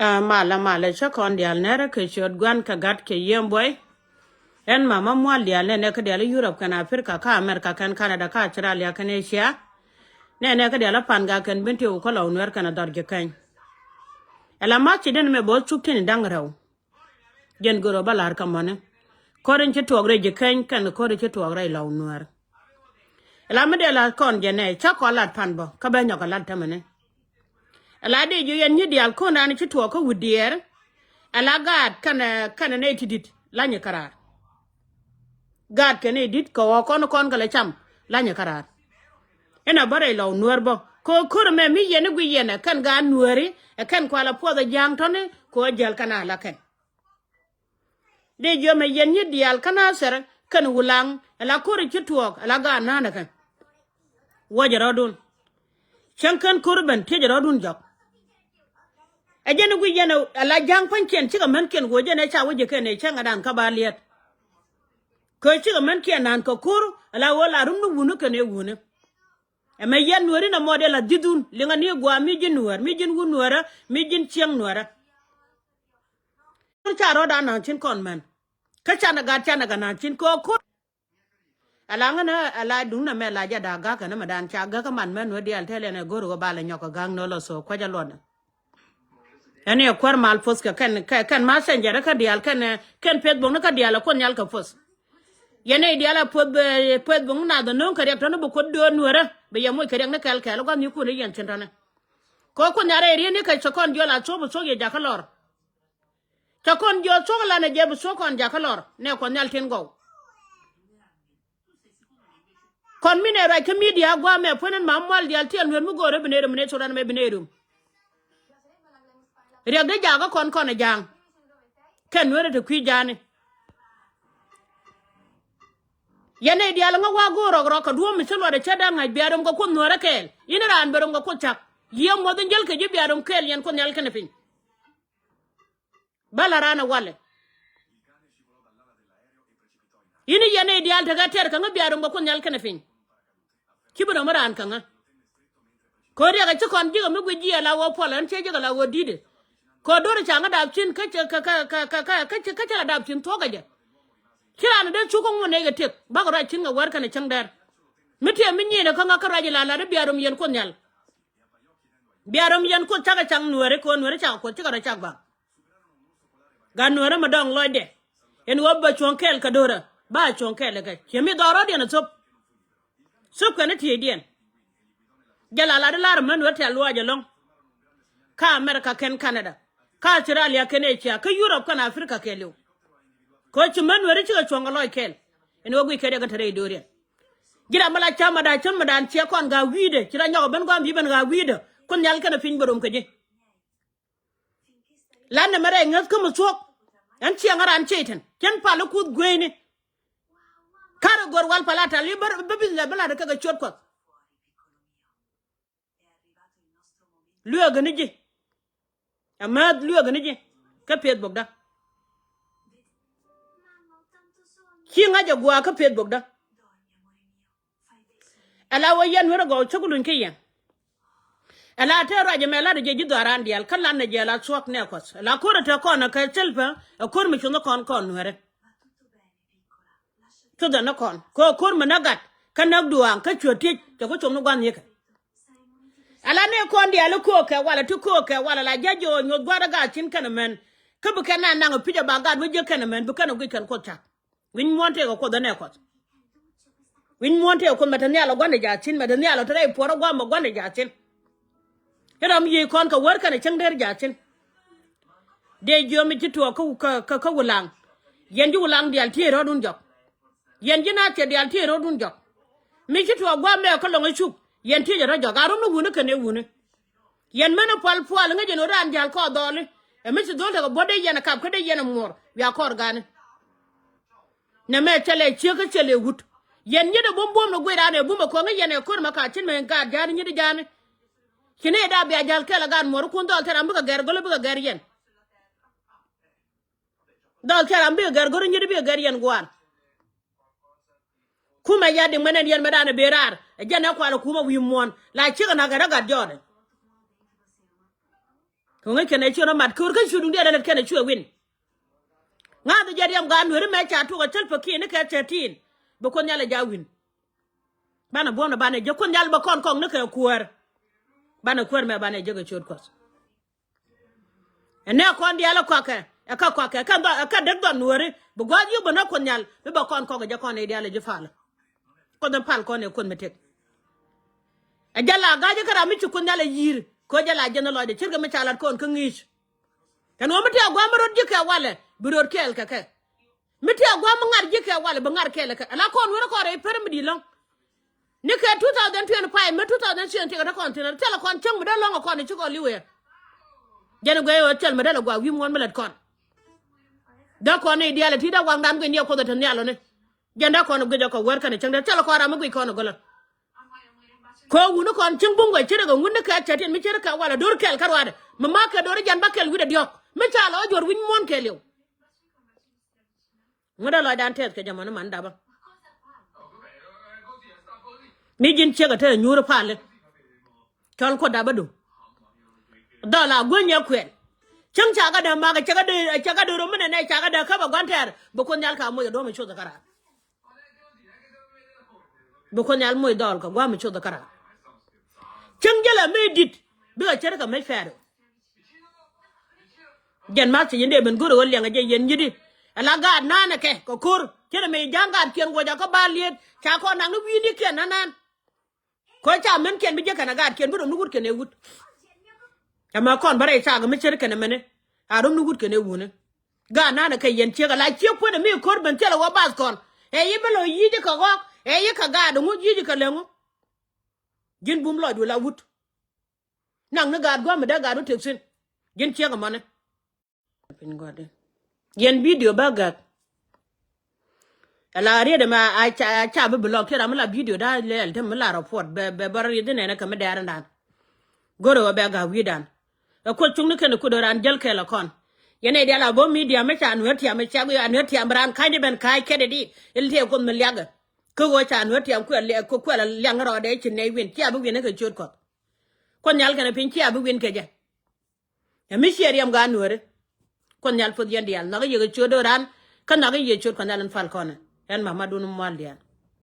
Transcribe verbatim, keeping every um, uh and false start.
Ɛ, malɛ, malɛ, cä kɔn diaal nɛrä kɛ ciöt Gua̱n kɛ Gat kɛ Yiëë Buɔy. Ɛn mama mual diaal nɛnɛ kä diaal i̱ Yurop kɛnɛ Aprika kä Amerika kɛnɛ Kanada kä Australia kɛnɛ Ëëcia. Nɛnɛ kä diaal i̱ Pangak kɛnɛ Bentiu kä Lɔw Nuɛr kɛnɛ Dhɔr Ji̱ Keny. Ɛ la ma̱th ci den mɛ bä thuk ti̱n da̱ŋ rɛw. Jɛn görä bä la̱r kä mɔni. Ko̱r in ci tuɔɔk rɛy Ji̱ Keny kɛnɛ ko̱r in ci tuɔɔk rɛy Lɔw Nuɛr. Ɛ la mi dee la kɔn jɛ nɛ cä kɔn lat pan bä kä bɛ nyɔk kɛ lat tämɛni. Ɛ la dee jiök yɛn nyi diaal ko̱ndan ci tuɔɔk kä wi̱diɛɛr. Ɛ la gaat kɛnɛ, kɛnɛ nɛy ti di̱t la nyi käraar. Gaat kɛ nɛy di̱t kɛ ɣɔɔ kɔn kɔn kɛ lɛ cam la nyi käraar. Inɛ bä rɛy Lɔw Nuɛr bä kɛ ɣöö ko̱r ɛmɛ mi yɛn i̱ guic yɛn ɛ kɛn gaat Nuääri ɛ kɛn kualɛ puɔth ɛ ja̱a̱ŋ tɔ̱ni kɛ ɣöö jäl kɛn a la kɛn. Dee jiök mɛ yɛn nyi diaal kä Nathɛr kɛnɛ Wulaŋ ɛ la ko̱r in ci tuɔɔk ɛ la gaat na̱a̱n ɛ kɛn. Wuɔcɛ rɔ̱dun. Cäŋ kɛn ko̱r ben tiecɛ rɔ̱dun jɔk. Ɛ jɛn i̱ guic yɛn ɛ la ja̱a̱ŋ pa̱nykiɛn cikɛ mänkiɛn ɣöö jɛn ɛ ca wec jɛ kɛn ɛ cäŋ ɛ dan kä ba liɛt. Kɛ cikɛ mänkiɛn naan kɛ ko̱r ɛ la ɣöö la rum ni wuni kɛnɛ wuni. Ɛmɛ yɛn Nuääri nɔmɔ dee la dhi̱thun liŋɛ ni gua̱a̱ mi ji̱n Nuäär, mi ji̱n wun Nuäärä, mi ji̱n cieŋ Nuäärä. Ca rɔ̱dan na̱a̱ŋ cin kɔn män. Kä canɛ gat canɛ gat na̱a̱ŋ cin kɛ ɣöö ko̱r. Ala ŋänä ala duŋdä mɛ la jɛ da̱a̱k ga̱kä ni mɛ dan ca ga̱kä man mɛ nuɛ diaal tɛl ɛn ɛ go̱r ɣä balɛ nyɔk kɛ ga̱k ni ɣä lɔ thok kuecä luɔtdä. Ɛn i̱ ɛ kuäär mal poth kɛ kɛn kɛ kɛn messenger kä diaal kɛn ɛ kɛn Facebook ni kä diaal ɛ Kuoth Nhial kɛ poth. Yɛn i̱ diaal ɛ poth, eh, Facebook ni nath ɛ no̱o̱ŋ kɛ riɛk tɔ̱ni bi Kuoth döör nuɛrä bi yɛ moc kɛ riɛk ni kɛl kɛl gua̱th ni kun i̱ yɛn cin tɔ̱ni. Kɛ Kuoth Nhial rɛy riet ni kɛ cɛ kɔn jiɔl a thok bi thok yɛ jakä lɔr. Cɛ kɔn jiɔth thuɔ̱k lanɛ jɛ bi thuɔ̱k kɔn jakä lɔr nɛ Kuɔth Nhial tin gɔw. Kɔn mi nɛ ruac kä midia gua̱a̱mɛ puɔ̱nɛn ma mual diaal tiɛl nuɛr mi go̱o̱rä bi nɛ rum nɛ thok lanɛ mɛ bi nɛ rum. Riɛk dee jakä kɔn kɔn ɛ ja̱a̱ŋ. Kɛn nuɛrä te kui̱ ja̱a̱ni. Yɛn nɛy diaal ŋä wa go̱o̱r rɔk rɔk kɛ duɔ̱ɔ̱m mi ci luɔt ɛ cä da̱ŋ ŋa̱c bia rom kɛ Kuoth nuɛrä kɛɛl. Yɛn raan bɛ rom kɛ Kuoth cak. Yiëë muɔth in jäl kɛ ji̱ bia rom kɛɛl yɛn Kuoth Nhial kɛnɛ piny. Bä la raan ɛ walɛ. Yɛn i̱ yɛn nɛy diaal tekɛ tɛr kɛ ŋä bia rom kɛ Kuoth Nhial kɛnɛ piny. Ci bi rom raan kɛ ŋä. Kɛ ɣöö riɛk ɛ ci kɔn ji̱kɛ mi guic jiɛɛl a ɣöö puɔl ɛn ciɛ ji̱kɛ la ɣöö di̱tɛ. Kɛ ɣöö do̱r ca ŋä dap ci̱n kä cɛ kä kä kä kä kä cɛ kä cɛ la dap ci̱n thuɔ̱kä jɛ. Ci raan dee cuk kä ŋun nɛy kɛ tiek bakɛ ruac ci̱n kɛ wär kɛnɛ cäŋ dɛr. Mi tiɛɛ mi nyieenɛ kä ŋä kä ruac ila lat i̱ bia rom yɛn Kuoth Nhial. Bia rom yɛn Kuoth cakɛ cak nuääri kɛ ɣöö nuääri cakɛ Kuoth cikɛ rɔ cak baŋ. Gat nuäärä mi dɔ̱ŋ lɔcdɛ. Ɛn ɣöö bɛ cuɔ̱ŋ kɛɛl kɛ do̱rä ba cuɔ̱ŋ kɛɛl kɛ ciɛ mi dhɔr rɔ̱diɛn ɛ thop. Thop kɛn i̱ tieydiɛn. Jɛ la lat i̱ lar män wee tɛ̈th luaac ɛlɔ̱ŋ. Kä America kɛn Canada kä Australia kɛn Asia kä Europe kɛn Africa kɛɛliw. Kɛ ɣöö ci män wee ri cikɛ cuɔ̱ŋ kɛ lɔc kɛɛl. Ɛn ɣöö guic kɛ riɛk in te rɛy do̱riɛn. Ji̱ ram mi la cam mɛ da̱a̱ cäŋ mɛ da̱a̱n ciɛ kɔn ga̱a̱ wi̱i̱dɛ ci rɔ nyɔk ɛ ben gua̱a̱m bi ben ga̱a̱ wi̱i̱dɛ. Kun Nhial kɛnɛ piny bɛ rom kɛ ji̱. Lan nɛmɛ rɛy ŋäth kä mi thuɔ̱k. Ɛn ciɛ ŋä raan ciey tɛn cɛn pal i̱ kuth gueyni. Karɛ gör wal pal a tal i̱ bä bä bi lɛ bä lat kɛ kɛ ciöt Kuɔth. Lueek ni ji̱. Ɛmääth lueek ni ji̱ kä Facebook dä. Ci ŋa̱c ɛ gua̱a̱ kä Facebook dä. Ala wä yɛn wä rɛ gɔw cä ku luny kä yɛn. Ala te ruac ɛmɛ lat ɛ jɛ ji̱ dhɔaaran diaal kä lat nɛ jɛ la thuɔ̱k nɛ Kuɔth ala ko̱r ɛ te kɔn ɛ kɛ thil pä ɛ ko̱r mi cuŋ ɛ kɔn kɔn nuɛrɛ. Cuɔth ɛ ni kɔn kɛ ko̱r mi nä gat kä näk duaaŋ kä cuɛ tiec cɛ ku com ni gua̱n yikɛ. Ala nɛ kɔn diaal i̱ ko̱o̱kɛ walɛ ti ko̱o̱kɛ walɛ la jɛ jɛ ɣöö nyuɔth gua̱a̱r ɛ gat thi̱n kɛn ɛmɛn. Kä bi kɛn na naŋ ɛ pi̱c ɛ ba gat wä jiäk kɛn ɛmɛn bi kɛn ɛ guic kɛn Kuoth cak. Wi̱ny muɔ̱ɔ̱n tëëkɛ Kuoth ɛ nɛ Kuɔth. Wi̱ny muɔ̱ɔ̱n tëëkɛ Kuoth mɛ te nhial ɛ gua̱n ɛ jaathin mɛ te nhial ɛ te rɛy puɔ̱rä gua̱a̱m ɛ gua̱n ɛ jaathin. Ci ram yiëë kɔn kɛ wär kɛnɛ cäŋ der jaathin. Dee jiömi ci tuɔɔk kä kä kä Wulaŋ. Yɛn ji̱ Wulaŋ diaal tiee rɔ̱dun jɔk. Yɛn ji̱ Nathɛr diaal tiee rɔ̱dun jɔk. Mi ci tuɔɔk gua̱a̱m mɛ kä lɔŋ ɛ cuk yɛn tiee jɛ rɔ̱ jɔk a rum ni wuni kɛnɛ wuni. Yɛn mɛn ɛ pual pual ŋäc yɛn ɣöö raan ja̱l kɔɔr dhɔli. Ɛ mi ci dho̱l tekɛ buɔ̱t dee yɛn ɛ kap kä dee yɛn ɛ muɔɔr wiaa kɔɔr ga̱a̱ni. Nɛ mɛ cɛ lɛ ciek kä cɛ lɛ wut. Yɛn nyiet ɛ bum buɔ̱m ni guic raan ɛ bum ɛ kɔŋ i̱ yɛn ɛ ko̱r mɛ ka cin mɛ gaat ja̱a̱ni nyiet ja̱a̱ni. Ci ni ɛ da̱a̱ bia ja̱l kɛl ɛ gaat muɔɔrikun dhɔl thil ram bikɛ gɛr go̱l bikɛ gɛr yɛn. Dhɔl thil ram bikɛ gɛr go̱l nyiet bikɛ gɛr yɛn gua̱a̱r. Kumɛ ya diŋ mɛn ɛn yɛn mɛ danɛ ben raar ɛ jɛn ɛ kual ɛ kumɛ wi̱i̱ muɔ̱ɔ̱n la cikɛ nak kɛ rɛ gat jɔɔdɛ. Kɛ ŋäc kɛn ɛ ciö rɔ mat köör kä cu duŋdiɛn ɛ lät kɛn ɛ cuɛ win. Ŋa̱th jɛ riɛm gaat Nuääri mɛ ca tuɔk ɛ thil pɛ kiɛn ni kɛ thirteen. Bi Kuoth Nhial ɛ ja win. Banɛ buɔ̱mdɛ banɛ jek Kuoth Nhial bɛ kɔn kɔŋ ni kɛ kuäär. Banɛ kuäär mɛ banɛ jek ɛ ciöt Kuɔth. Ɛ nɛ kɔn diaal ɛ kɔakɛ, ɛ kä kɔakɛ, ɛ kä dhɔ-, ɛ kä däk dhɔn Nuääri. Bi gua̱a̱th yio̱w bä nä Kuoth Nhial, mi bɛ kɔn kɔk ɛ jɛ kɔn ɛ diaal ɛ ji̱ pal. Kuoth in pal kɔn ɛ Kuoth mi tëk. Ɛ jɛ la ga̱a̱c kä ram mi ci Kuoth Nhial ɛ yi̱i̱r, kɛ ɣöö jɛ la jiɛn lɔcdɛ ce̱tkɛ mi ca lat kɔn kä ŋi̱i̱c. Ɛn ɣöö mi tëë gua̱a̱th mi rot ji̱ kɛ walɛ, bi rot kɛɛl kɛ kɛ. Mi tëë gua̱a̱th mi ŋa̱r ji̱ kɛ walɛ, bi ŋa̱r kɛɛl kɛ kɛ. Ala kɔn wër kɔn rɛy per mi di̱i̱t lɔ̱ŋ. Ni kɛ two thousand twenty-five mi two thousand twenty-six kɛ te kɔn thi̱n, thilɛ kɔn cäŋ mi dee lɔ̱ŋ ɛ kɔn ɛ ci kɔn li̱w ɛ. Jɛn ɛ guiɛ ɣöö thil mi dee lɛ gua̱a̱th wi̱i̱ muɔ̱ɔ̱n mi lät kɔn. Dee kɔn ni diaal ɛ ti dee waŋdan guic ni ɛ Kuoth ɛ te nhial ɔni. Jɛn dee kɔn ɛ guic ɛ kɔ wär kɛnɛ cäŋ dee thilɛ kɔn ram mi guic kɔn ɛ gölä. Kɛ wuni kɔn cieŋ buŋ guɛ ce̱tkɛ ŋun ni kɛ cɛt in mi ce̱tkɛ kɛ walɛ do̱r kɛl kä ruaadɛ. Mi ma kɛ do̱r jɛn bä kɛl wi̱cdɛ diɔ̱k. Mi ca lɔ juɔ̱r wi̱c muɔ̱ɔ̱n kɛɛliw. Ŋut ɛ lɔcdan tɛth kɛ jɛ mɔni man dapä. Mi ji̱n ciek ɛ te nyuur pali. Cɔl Kuoth dapä du. Dhɔl a guäny ɛ kuɛl. Cäŋ ca kɛ dee mak ɛ cɛ kɛ dee, cɛ kɛ dee rom mi nɛnɛ ca kɛ dee käp ɛ gua̱n tɛɛr. Bi Kuoth Nhial ka moc ɛ duɔ̱m ɛ coth ɛ käraar. Bi Kuoth Nhial moc dhɔl kɛ gua̱a̱m mi coth kä raar. Cäŋ jälɛ mi di̱t bikɛ ce̱tkɛ mec pɛ̈ɛ̈du. Jɛn math ci ji̱n dee ben go̱r ɛ ɣöö liɛŋɛ jɛ yɛn nyi̱t i̱. Ala gaat na̱a̱nɛ kɛ kɛ ko̱r ce̱tkɛ mi ja̱a̱ŋ gaatkiɛn guɔcɛ kä ba liet ca kɔn naŋ ni wi̱i̱nikiɛn na̱nän. Kɔ ca mɛnkiɛn bi jek kɛn a gaatkiɛn bi rom ni wut kɛn ɛ wut. Ɛmɛ kɔn bä rɛy cakɛ mi ce̱tkɛ kɛn ɛmɛni a rom ni wut kɛn ɛ wuni. Gaat nanɛ kɛ yɛn ciek ala ciek kuenɛ mi ko̱r ben thilɛ wä bath kɔn. Ɛ yi bi lɔ yi̱c kɛ ɣɔk ɛ yi kɛ gaat ŋu yi̱c kɛ lɛ ŋu. Ji̱n bum lɔcdu la wut. Naŋ ni gaat gua̱a̱m mi dee gaat wä tëk thi̱n. Ji̱n ciek ɛmɔni. Piny gua̱din. Yɛn bidio bä gäk. Ala riet ɛmɛ a ca, a ca bi block kiɛ ram mi la bidio da lɛl te mi la report bɛ, bɛ bä riet inɛnɛ kɛ mi dɛɛr indan. Go̱rɛ wä bɛ gak wi̱i̱dan. Ɛ kuoth cuŋni kɛn kut ran jäl kɛl ɛ kɔn. Yɛn ɛ dial a bo̱ midia mi ca nuɛr tiam mi ca guiy a nuɛr tiam bi ran ka̱ny di ben ka̱ny kɛt di. Il tëë kuoth mi liakɛ. Kä ɣöö ca nuɛr tiam kuɛl, kuɛl liaŋ rɔɔdɛ ci nɛy win. Cia bi win kɛ ciöt kuɔth. Kuoth nhial kɛn piny cia bi win kɛ jɛ. Ɛ mi ciɛ riɛm gaat nuääri. Kuoth nhial puɔth yɛn diaal nhɔk i̱ yɛ kɛ ciöt do̱ran. Kä nhɔk i̱ yɛ ciöt kuɔth nhial in pal kɔnɛ. Ɛn mamadun mual diaal.